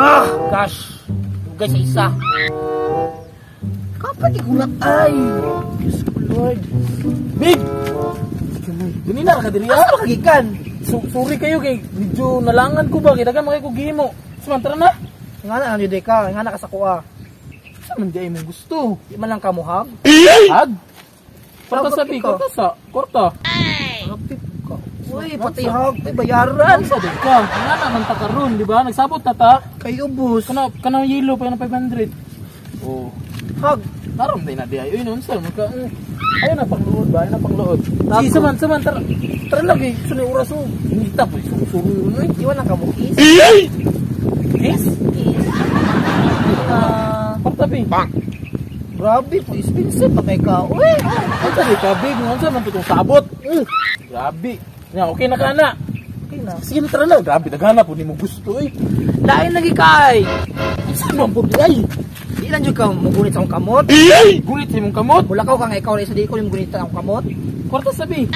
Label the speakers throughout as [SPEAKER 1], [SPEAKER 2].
[SPEAKER 1] Ah, gosh. Dugay sa isa. Kapag igulat ay. Diyos ko, Lord.
[SPEAKER 2] Babe! Dili na ka diri
[SPEAKER 1] Asa
[SPEAKER 2] ah.
[SPEAKER 1] ka gikan?
[SPEAKER 2] So, sorry kayo kay medyo nalangan ko ba kay daghan man kay ko gihimo. Samantara na.
[SPEAKER 1] Nga na ano ka, nga na ka sa kuha.
[SPEAKER 2] Sa man di ay mong gusto.
[SPEAKER 1] Di man lang ka muhag.
[SPEAKER 2] Hag. Korta
[SPEAKER 1] Sagot
[SPEAKER 2] sa bi,
[SPEAKER 1] ka.
[SPEAKER 2] korta sa, korta.
[SPEAKER 1] Hagpit ka. Uy, pati hag, ay bayaran.
[SPEAKER 2] Sa di ka. Nga na man ta karon, di ba? Nagsabot na ta.
[SPEAKER 1] Kay ubos.
[SPEAKER 2] Kana kana yelo pa na 500. Oh.
[SPEAKER 1] Hag.
[SPEAKER 2] Narom day na di ay. Uy, nun sir, magka. Ayo na pangluod ba? Ayo na pangluod. Sige, saman, saman tara. Tara lang kay sunay oras oh. Hindi ta po suri oy.
[SPEAKER 1] Di lang ka mo kiss.
[SPEAKER 2] Kiss?
[SPEAKER 1] Kiss. Ah,
[SPEAKER 2] Korta bi.
[SPEAKER 1] grabe po, expensive pa kay ka. Uy,
[SPEAKER 2] Unsa di ka big, unsa man pitong sabot. Grabe. Nya, okay na ka na.
[SPEAKER 1] Okay na.
[SPEAKER 2] Sige na tara na. Grabe, daghana po nimo gusto eh.
[SPEAKER 1] Lain lagi kay.
[SPEAKER 2] Unsa man po di ay?
[SPEAKER 1] Di lang jud ka mugunit sa akong kamot.
[SPEAKER 2] Gunit sa imong kamot.
[SPEAKER 1] Mulakaw ka nga ikaw na isa di ko yung gunitan akong kamot.
[SPEAKER 2] Kwarta sabi.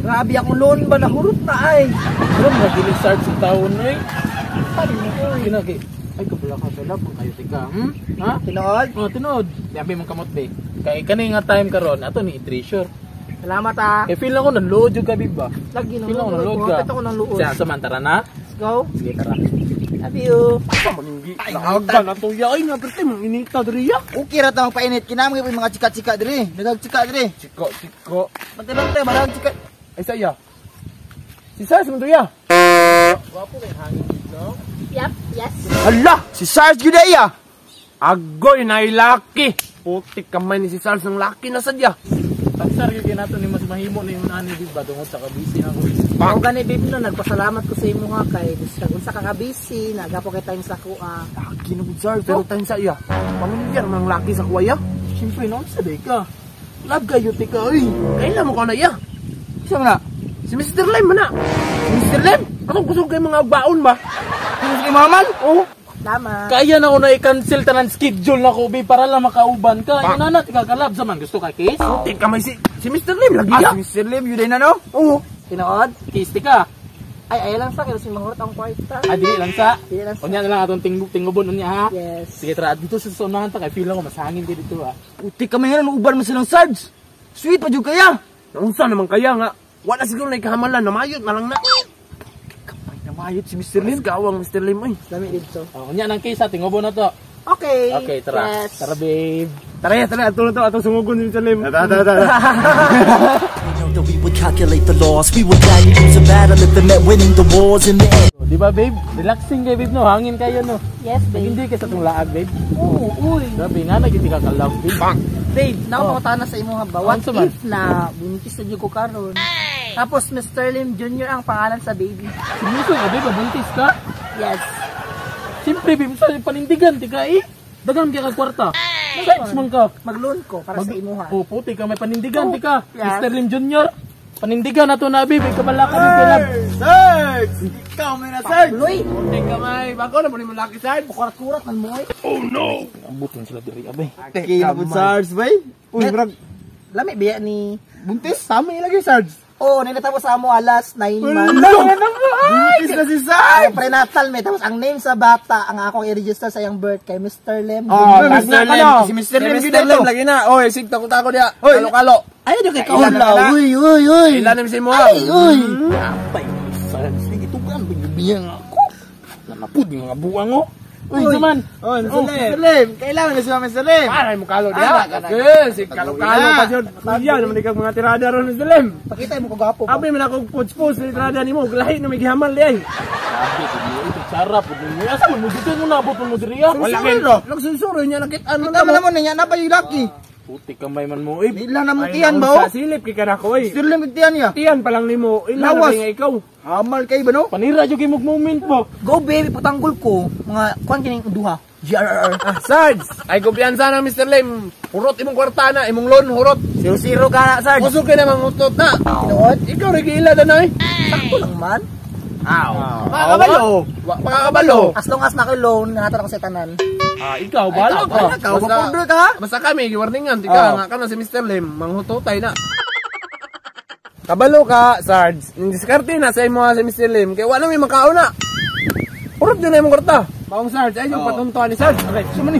[SPEAKER 1] Grabe akong loan ba nahurot na ay.
[SPEAKER 2] Pero mga dili start sa taon oy.
[SPEAKER 1] Sabi mo, uy.
[SPEAKER 2] Ginagi. Ay kabula ka sa labong kayo tika. Ha?
[SPEAKER 1] Tinood.
[SPEAKER 2] Oh, tinuod. Grabe mong kamot be. Kay kani nga time karon ato ni i-treasure.
[SPEAKER 1] Salamat ah.
[SPEAKER 2] Kay feel ako nanload jud ka big ba?
[SPEAKER 1] Lagi nang
[SPEAKER 2] Feel ako nanood ka.
[SPEAKER 1] Kapit ako ng luod.
[SPEAKER 2] Siya samantara na.
[SPEAKER 1] Let's go.
[SPEAKER 2] Sige tara.
[SPEAKER 1] Love you.
[SPEAKER 2] Naaga na to ya ay nga perti mong inita diri ya.
[SPEAKER 3] Okay ra ta magpainit kinamang gyud mga chika-chika diri. Nagag-chika diri.
[SPEAKER 2] Chiko, chiko.
[SPEAKER 3] Bantay-bantay marang chika.
[SPEAKER 2] Ay saya. Si Sars man ya. Gwapo kay hangin dito.
[SPEAKER 1] Yep, yes.
[SPEAKER 3] Hala, si Sarge gyud ay ah.
[SPEAKER 4] Agoy na laki. Putik kamay ni si Sarge ng laki na sadya.
[SPEAKER 2] Pagsar gyud nato ni mas mahimo na yung ani big ba tungod sa kabisi na ko.
[SPEAKER 1] Ako gani babe no, nagpasalamat ko sa imo nga kay bisag unsa ka ka-busy, nagapo kay time sa kuha.
[SPEAKER 4] Laki na gud Sarge, pero time sa iya. Pamilyar man ang laki sa kuwaya.
[SPEAKER 2] Siyempre no, sa day ka. Love kayo tika oy.
[SPEAKER 4] Kailan mo ka na iya?
[SPEAKER 3] Siya man na.
[SPEAKER 4] Si Mr. Lem man na.
[SPEAKER 3] Si Mr. Lim.
[SPEAKER 4] Atong kusog kay mga baon ba?
[SPEAKER 3] Sino si Mamal?
[SPEAKER 4] Oo.
[SPEAKER 1] Tama.
[SPEAKER 2] Kaya na ko na i-cancel tanan schedule na ko be para lang makauban ka. Yung nana tika ka love sa man gusto ka kiss?
[SPEAKER 4] Putik kamay si Mr. Lim lagi
[SPEAKER 3] Ah,
[SPEAKER 4] ya.
[SPEAKER 3] si Mr. Lim yun na no?
[SPEAKER 4] Oo.
[SPEAKER 1] Tinood?
[SPEAKER 2] Kiss tika.
[SPEAKER 1] Ay, ay lang sa kay si manghurot ang kwarta.
[SPEAKER 2] Ah, dili lang sa.
[SPEAKER 1] Dili lang sa.
[SPEAKER 2] Unya na lang atong tingubon unya ha.
[SPEAKER 1] Yes.
[SPEAKER 2] Sige tara dito sa unahan ta kay feel ako mas hangin din dito ah.
[SPEAKER 3] Putik kamay nga uban man silang Sarge. Sweet pa jud kaya.
[SPEAKER 4] Naunsa naman kaya nga. Wala siguro na ikahamalan, namayot na lang na.
[SPEAKER 3] Kamay na mayot si Mr. Lim.
[SPEAKER 4] Lim gawang Mr. Lim oy.
[SPEAKER 1] Lami dito.
[SPEAKER 2] Oh, unya nang kiss ha, tingubon na to.
[SPEAKER 1] Okay.
[SPEAKER 2] Okay, tara.
[SPEAKER 1] Yes.
[SPEAKER 2] Tara babe.
[SPEAKER 4] Tara ya, tara ato na to, ato sungugon si Mr. Lim.
[SPEAKER 3] Tara, tara, tara.
[SPEAKER 5] We know that we would calculate the loss. We would gladly lose a battle if it meant winning the wars in the end.
[SPEAKER 2] Oh, di ba babe? Relaxing kay babe no, hangin kayo no.
[SPEAKER 1] Yes, babe.
[SPEAKER 2] Nag-enjoy ka sa tong laag babe.
[SPEAKER 1] Oo, uy.
[SPEAKER 2] Grabe nga na gyud ka ka love babe.
[SPEAKER 1] Babe, nakapangutana sa imo ha ba? What
[SPEAKER 2] Unsa man?
[SPEAKER 1] if na buntis na jud ko karon? Tapos Mr. Lim Jr. ang pangalan sa baby.
[SPEAKER 2] Seryoso ka babe, buntis ka?
[SPEAKER 1] Yes.
[SPEAKER 2] Siyempre babe, sa panindigan tika eh. Dagan kay ka kwarta. Sex man ka.
[SPEAKER 1] Mag-loan ko para sa imo ha.
[SPEAKER 2] Oh, puti ka may panindigan tika.
[SPEAKER 1] Yes.
[SPEAKER 2] Mr. Lim Jr. Panindigan na to na babe, kabala ka ng love.
[SPEAKER 3] Sarge! Ikaw man na Sarge.
[SPEAKER 1] Luy,
[SPEAKER 4] Putik kamay, bago na mo ni mo laki Sarge.
[SPEAKER 1] kurat-kurat man mo eh.
[SPEAKER 2] Ambuton sila diri abay.
[SPEAKER 3] Okay na pud Sarge bay. Uy, murag
[SPEAKER 1] Lami biya ni.
[SPEAKER 3] buntis tama lagi Sarge.
[SPEAKER 1] Oo, oh, tapos sa amo alas 9 months.
[SPEAKER 3] Buntis na si Sarge.
[SPEAKER 1] Ay, prenatal me. Tapos ang name sa bata, ang akong i-register sa iyang birth kay Mr. Lim.
[SPEAKER 4] Oh,
[SPEAKER 3] Mr.
[SPEAKER 4] tagna
[SPEAKER 3] Lim.
[SPEAKER 4] ka no.
[SPEAKER 3] Si Mr. Lim
[SPEAKER 4] Si
[SPEAKER 3] gyud
[SPEAKER 4] Mr. Lim
[SPEAKER 3] ato.
[SPEAKER 4] lagi na. Oy, sig tako-tako diya.
[SPEAKER 3] Oy.
[SPEAKER 4] Kalo-kalo.
[SPEAKER 1] Ay, di kay
[SPEAKER 3] Kailan
[SPEAKER 1] kaula.
[SPEAKER 3] na?
[SPEAKER 1] Uy, uy, uy.
[SPEAKER 4] Ilan na si mo?
[SPEAKER 1] Ay, uy.
[SPEAKER 2] Apay, sa sige tugan biyang ako. Nanapud nga mga buang oh. Uy, saman.
[SPEAKER 3] Oh, Mr. Lim. Mr. Lim, kailangan na si Mr. Lim.
[SPEAKER 4] Para mo kalo
[SPEAKER 3] Ah,
[SPEAKER 4] diya.
[SPEAKER 3] kana.
[SPEAKER 4] Okay, sig kalo-kalo
[SPEAKER 3] Na.
[SPEAKER 4] pa jud. Kuya naman ikaw mga tirada ron Mr. Lim.
[SPEAKER 1] Pakita mo ko gwapo ba?
[SPEAKER 4] Abi man ako puts-puts ni tirada nimo, lahi na may gihamal di ay.
[SPEAKER 2] Grabe, pud mo ito sarap pud mo. Asa man mo dito mo nabot mo diri ah.
[SPEAKER 4] Wala
[SPEAKER 3] Sunsuro ro.
[SPEAKER 4] Nagsunsuro niya nakit-an mo
[SPEAKER 3] Tama naman niya na pa yung laki.
[SPEAKER 2] Puti kamay man mo eh.
[SPEAKER 3] Ila na mong tiyan ba oh?
[SPEAKER 4] Silip kay kanako oy.
[SPEAKER 3] Mr. Lim tiyan niya.
[SPEAKER 4] Tiyan pa lang nimo, ila na
[SPEAKER 3] Lawas.
[SPEAKER 4] kay nga ikaw.
[SPEAKER 3] Hamal kay ba no?
[SPEAKER 2] Panira jud kay mog moment mo.
[SPEAKER 1] Go baby, patanggol ko. Mga kuan kining duha. GRRR.
[SPEAKER 4] Ah, Sarge, ay kumpiyansa na Mr. Lim. Hurot imong kwarta na, imong loan hurot.
[SPEAKER 3] Zero-zero ka na Sarge.
[SPEAKER 4] Kusog kay namang hutot na.
[SPEAKER 1] Tinood?
[SPEAKER 4] Ikaw rin giila danay.
[SPEAKER 1] Sakto lang man.
[SPEAKER 4] Aw. Makakabalo. Makakabalo.
[SPEAKER 1] As long as na ako loan, nangatan ako sa tanan.
[SPEAKER 4] Ah, ikaw balo ka.
[SPEAKER 3] Ikaw, mapudol ka ha?
[SPEAKER 4] Basta kami giwarningan tika nga kana si Mr. Lim manghutotay na. Kabalo ka, Sarge. Ning diskarte na sa imo si Mr. Lim kay wala may makaon na. Hurot Hurot na imong kwarta. Maong Sarge, ay yung patuntuan ni Sarge. Okay, sumani.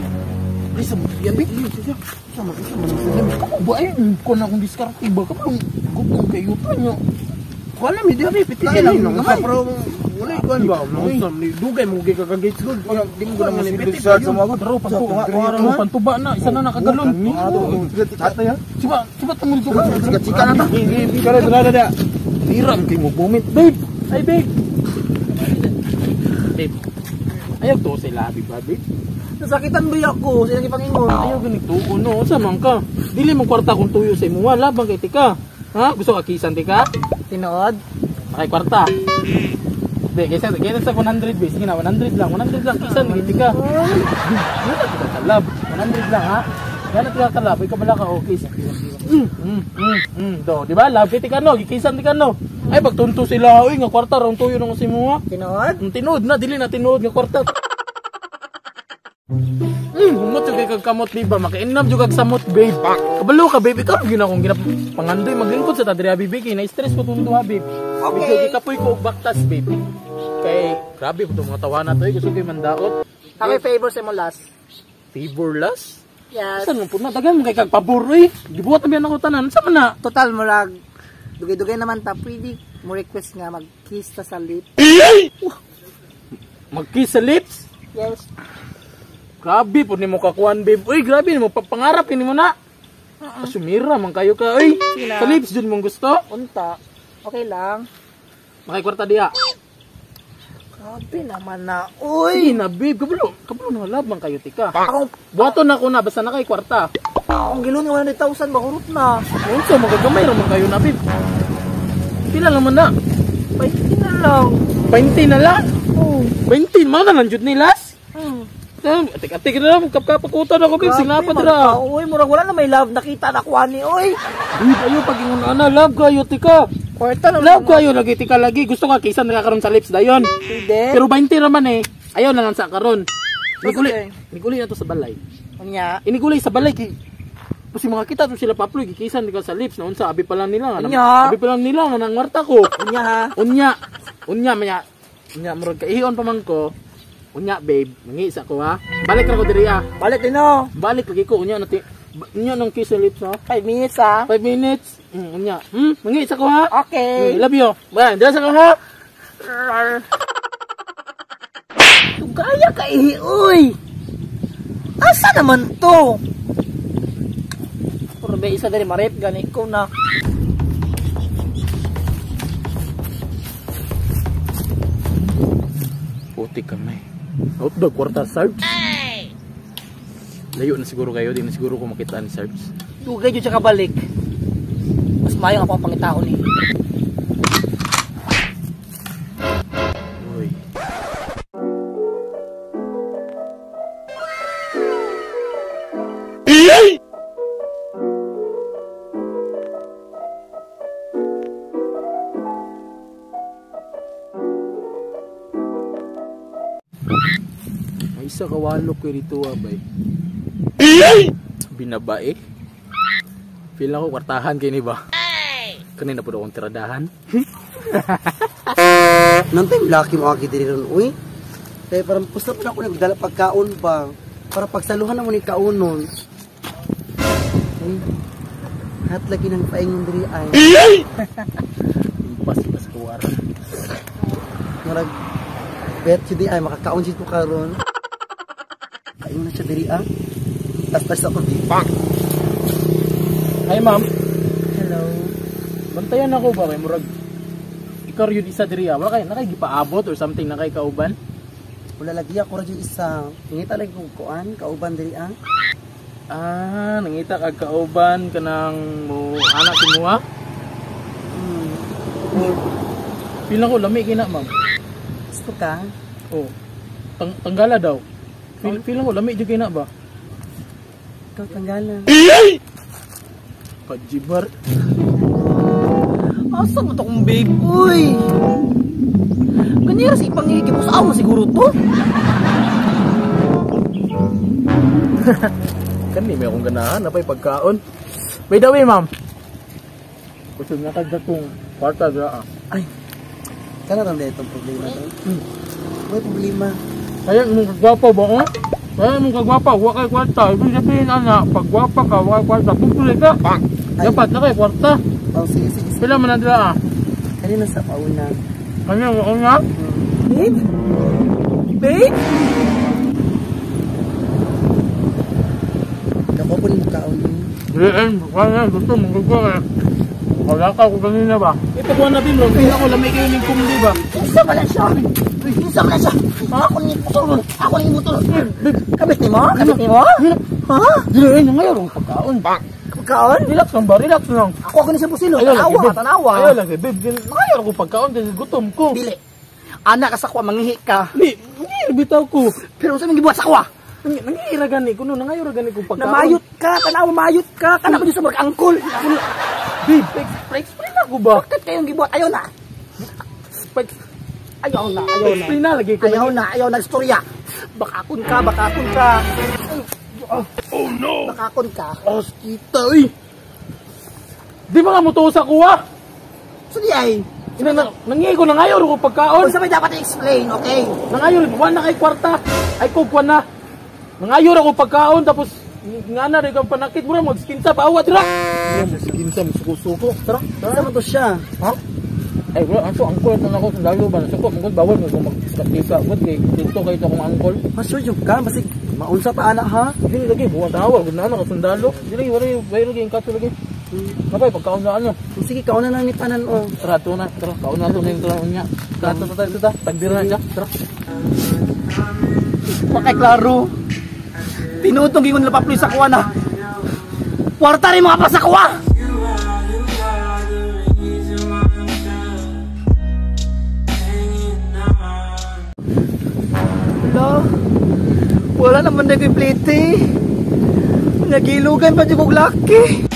[SPEAKER 2] Ay, sa yabi. Sama sa man sa yabi. Kamo ba ay ko na akong diskarte ba kamo gupong kayo pa nyo.
[SPEAKER 4] Kuan na mi diri piti
[SPEAKER 3] Kaya
[SPEAKER 4] ni
[SPEAKER 3] lang,
[SPEAKER 4] nang
[SPEAKER 3] gamay.
[SPEAKER 4] pero wala kuan ba. Nang dugay mo gay kagagates gud. Di mo gud man piti.
[SPEAKER 3] Sarge sa mga
[SPEAKER 2] Pero pantuba na isa na nakagalon.
[SPEAKER 3] Chika
[SPEAKER 2] Siba, siba tungol ko.
[SPEAKER 3] chika na ta.
[SPEAKER 4] Kare dala da.
[SPEAKER 2] Hiram kay mo moment, babe. Ay, babe. Babe. Ayaw to sa labi ba, babe?
[SPEAKER 1] Nasakitan ba ako? Sila gipangingon.
[SPEAKER 2] Ayaw ganito no, unsa man ka? Dili mo kwarta kung tuyo sa imuha, labang kay tika. Ha? Gusto ka kisan tika?
[SPEAKER 1] Tinood?
[SPEAKER 2] Nakay kwarta. Di, kaysa sa 100 base, sige na, 100 lang, 100 lang, kisan, giti ka. Wala kita kalab, 100 lang ha. Wala kita kalab, ikaw bala ka, okay. Do, di ba? Love kay tika no, gikisan tika no. Ay, pagtunto sila, uy, nga kwarta, rong tuyo nung si mua.
[SPEAKER 1] Tinood?
[SPEAKER 2] Ang tinuod na, dili na tinuod nga kwarta. Humot yung kay kagkamot, babe ba? Makainam yung kagsamot, babe. Kabalo ka, babe. Ikaw, gina akong ginapangandoy. Maglingkod sa tadriya, babe. Kay na-stress ko itong duha, babe.
[SPEAKER 1] Okay.
[SPEAKER 2] Medyo kapoy ko og baktas, babe. Kay, grabe po itong mga tawana to. Gusto ko yung mandaot.
[SPEAKER 1] Kami favor sa mo last.
[SPEAKER 2] Favorless?
[SPEAKER 1] Yes.
[SPEAKER 2] Saan mo po na? Dagan mo kay kagpabor, eh. Gibuhat na biyan ako tanan. Saan man na?
[SPEAKER 1] Total, murag, dugay-dugay naman ta, pwede mo request nga mag-kiss ta sa lip.
[SPEAKER 2] Mag-kiss sa lips?
[SPEAKER 1] Yes.
[SPEAKER 2] Grabe po ni mo kakuan, babe. Uy, grabe ni mo. Pangarap ni mo na. Asumira man kayo ka, uy.
[SPEAKER 1] Sige na.
[SPEAKER 2] Sa lips, dyan mong gusto.
[SPEAKER 1] Unta. Okay lang.
[SPEAKER 2] Makikwarta diha.
[SPEAKER 1] Grabe naman na.
[SPEAKER 2] Uy,
[SPEAKER 1] Uy!
[SPEAKER 2] na babe, kabalo, kabalo na love man kayo tika.
[SPEAKER 1] Akong,
[SPEAKER 2] Buhaton na ko na basta na kay kwarta.
[SPEAKER 1] akong gilon nga 100,000, mahurot na.
[SPEAKER 2] Unsa magagamay ra man kayo na babe. Pila naman na?
[SPEAKER 1] 20 na lang.
[SPEAKER 2] 20 na lang.
[SPEAKER 1] Oh.
[SPEAKER 2] 20 mao na lang jud ni las.
[SPEAKER 1] Hmm.
[SPEAKER 2] Atik-atik na kapkapakutan ako babe, sila pa dira.
[SPEAKER 1] Uy, murag wala na may love. Nakita na ko ani, uy.
[SPEAKER 2] Babe, ayo pag ingon ana love kayo tika.
[SPEAKER 1] Kwarta na
[SPEAKER 2] Love kayo lagi tika lagi. Gusto ka kisan na karon sa lips dayon.
[SPEAKER 1] Pwede.
[SPEAKER 2] Pero 20 raman eh. Ayaw na lang sa karon. Niguli,
[SPEAKER 1] Okay.
[SPEAKER 2] niguli na to sa balay.
[SPEAKER 1] Unya.
[SPEAKER 2] Inigulay sa balay kay kasi mga kita to sila paploy gikisan ka sa lips na unsa abi pa lang nila nga
[SPEAKER 1] Unya.
[SPEAKER 2] abi pa lang nila nga nangwarta ko.
[SPEAKER 1] Unya ha.
[SPEAKER 2] Unya. Unya maya. Unya murag kaihion pa man ko. Unya babe, mangiisa ko ha. Balik ra ko diri ah.
[SPEAKER 1] Balik din oh.
[SPEAKER 2] Balik lagi ko unya nati. Unya nang kiss sa lips ha.
[SPEAKER 1] 5 minutes ha.
[SPEAKER 2] 5 minutes. Unya. Mangiisa ko ha.
[SPEAKER 1] Okay.
[SPEAKER 2] Love you. Bye, dira sa ko ha.
[SPEAKER 1] Tugaya ka ihi, uy. Asa naman to? Puro ba isa diri marep gani ko na.
[SPEAKER 2] Puti kamay. Out the kwarta Sarge. Layo na siguro kayo, di na siguro ko makita ni Sarge.
[SPEAKER 1] Dugay jud siya kabalik. Mas maayo nga pang pangitaon ni.
[SPEAKER 2] Uy. May isa ka walok ko dito ah, bay. Binabae. Feel ako kwartahan kay ni ba? Kanina po daw akong tiradahan.
[SPEAKER 6] Nang time laki mo aki diri ron uy. Kaya parang pusta pa na ako nagdala pagkaon ba. Para pagsaluhan na mo ni kaonon. Uy. Hat lagi ng paingon diri ay.
[SPEAKER 2] Pas pas kuwaran.
[SPEAKER 6] Murag bet si di ay makakaon siya karon. Kaingon na siya diri ah. Tas-tas ako di.
[SPEAKER 2] Hi ma'am.
[SPEAKER 1] Hello.
[SPEAKER 2] Bantayan ako ba kay murag ikaw yun isa diri ah. Wala kay nakay gipaabot or something na kay kauban.
[SPEAKER 6] Wala lagi ako ra jud isa. Ngita lagi kog kuan kauban diri ah.
[SPEAKER 2] Ah, nangita kag kauban kanang mo anak si muha. Pila ko lami kina ma'am.
[SPEAKER 6] Gusto ka?
[SPEAKER 2] Oh. Tanggala daw. Feel ko lami jud kina ba?
[SPEAKER 6] Ikaw tanggala.
[SPEAKER 2] Kajibar.
[SPEAKER 1] Asa mo to kong babe, uy? Ganyan sa ipangigib mo sa amo siguro to.
[SPEAKER 2] Kani may akong ganahan napay pagkaon. By the way, ma'am. Gusto nga kag kung kwarta dra.
[SPEAKER 6] Ay. Kana ram itong problema to. May problema.
[SPEAKER 2] Kaya mong kagwapa ba ko? Kaya mong kagwapa, wa kay kwarta. Ibig sabihin ana, pag gwapa ka, wa kay kwarta, pupuli ka. Dapat na kay kwarta.
[SPEAKER 6] Oh, sige, sige, sige.
[SPEAKER 2] Pila man na dira ah?
[SPEAKER 6] Kanina sa pauna.
[SPEAKER 2] Kanya mo nga?
[SPEAKER 1] Babe? Babe?
[SPEAKER 6] Dako po nimo kaon.
[SPEAKER 2] Diin, wala gusto mong gagawin eh. Wala ka ko kanina ba? Ipagwa na bim, Ron. Ako lamay kayo ng kumli ba?
[SPEAKER 1] Unsa man na siya? Unsa man na siya? Ako ni motor. Ako ni motor. Kabit nimo? Kabit nimo? Ha?
[SPEAKER 2] Diin, ngayon ang pagkaon.
[SPEAKER 1] Pagkaon?
[SPEAKER 2] Relax lang ba? Relax lang.
[SPEAKER 1] Ako ni sa busilo.
[SPEAKER 2] Ayaw lang,
[SPEAKER 1] Tanawa,
[SPEAKER 2] babe.
[SPEAKER 1] tanawa.
[SPEAKER 2] Ayaw lang, babe. Ngayon ako pagkaon kasi gutom ko.
[SPEAKER 1] Dili. Ana ka sa kuwa, manghihi ka.
[SPEAKER 2] Di, hindi, bitaw ko.
[SPEAKER 1] Pero unsa man gibuhat sa kuwa?
[SPEAKER 2] Nangyayra gani ko no, nangayo ra gani ko pagkaon.
[SPEAKER 1] Namayot ka, tanawa mayot ka. Kana ba sa murag angkol?
[SPEAKER 2] Babe, explain ako ba?
[SPEAKER 1] Bakit kayong gibuhat? Ayaw na. Ayaw na, ayaw na.
[SPEAKER 2] Explain na lagi ko.
[SPEAKER 1] Ayaw na, ayaw na istorya. Baka akon ka, baka akon ka. Oh no. Baka akon ka.
[SPEAKER 2] Oh, kita uy. Di ba nga mo to sa kuha?
[SPEAKER 1] So di ay.
[SPEAKER 2] Ina na, nangyay ko nangayo ko pagkaon.
[SPEAKER 1] Unsa may dapat i-explain, okay?
[SPEAKER 2] Nangayo rin, na kay kwarta. Ay ko kwan na. Nangayo ra ko pagkaon tapos nga na rin kang panakit mo ra magskinsa pa awat ra. Magskinsa suko-suko. Tara.
[SPEAKER 6] Unsa man to siya?
[SPEAKER 2] Ha? Ay bro, ang so angkol na ako sundalo ba nasuko mong bawal mo kung magkita gud kay dito kay to akong angkol.
[SPEAKER 6] Masure jud ka basig maunsa pa ana ha?
[SPEAKER 2] Dili lagi buwan tawa gud na ka sundalo. Dili wala wala lagi ang kaso lagi. Kapay pagkaon na ano.
[SPEAKER 6] Sige, kaon na lang ni tanan oh.
[SPEAKER 2] Tara to na, tara kaon na to na yung tara niya. Tara tara tara tara, tagdira na siya. Tara.
[SPEAKER 1] Wa kay klaro. Tinutong gingon nila paploy sa kuwa na. Kwarta rin mga pa sa kuwa. Wala. Wala naman na yung plate. Nagilugan pa di kog laki.